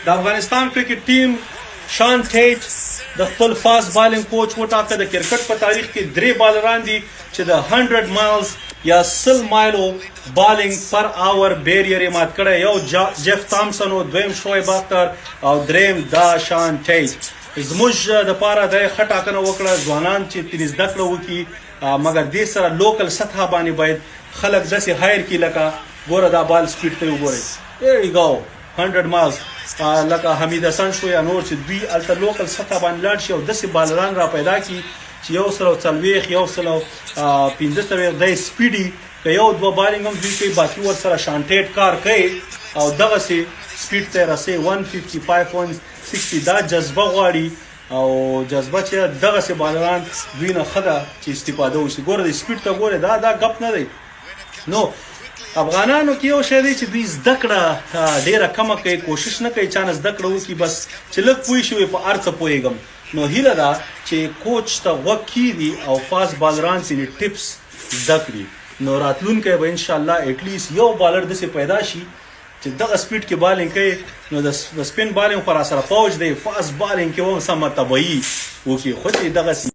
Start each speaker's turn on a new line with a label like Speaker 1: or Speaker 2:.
Speaker 1: د افغانستان کرکټ ټیم شان ټیټ د خپل فاست بالینګ کوچ وټاکه. د کرکټ په تاریخ کې درې بالران دي چې د 100 مایلز یا 100 مایلو بالینګ پر اور بیریئر یې مات کړی. یو جیف تامسن او دویم شعیب اختر او دریم دا شان ټیټ. زموږ د پاره د ښه ټاکنه وکړه، ځوانان چې ترې زده کړه وکړي، مګر دې سره لوکل سطح باندې باید خلک داسې هایر کړي. لکه ګوره دا بال سپیډ ته وګورئ، There you go، 100 miles، لکه حمید حسن شو یا نور، چې دوی هلته لوکل سطح باندې لاړ شي او داسې بالران را پیدا کړي چې 140، 145 دی سپیډي، که یو دوه بالینګ هم دوی کوي، باقي ورسره شان ټیټ کار کوي او دغسې سپیډ ته رسي 155، 160. دا جذبه غواړي او جذبه چې دغسې بالران دوی نه ښه ده چې استفاده وشي. ګوره د سپیډ ته ګوره، دا ګپ نه دی. نو افغانانو کې یو شی دی چې دوی زده کړه ډیره کمه کوي، کوشش نه کوي چا نه زده کړه وکړي، بس چې لږ پوه شي په هر څه پوهېږم. نو هیله ده چې کوچ ته غوږ کیږي او فاست بالران ځینې ټپس زده کړي، نو راتلونکی به انشاءالله اټلیست یو بالر داسې پیدا شي چې دغه سپیډ کې بالینګ کوي. نو د سپین بالینګ خو را سره فوج دی، فاست بالینګ کې هم سمه تبعي وکړي، خو چې دغسې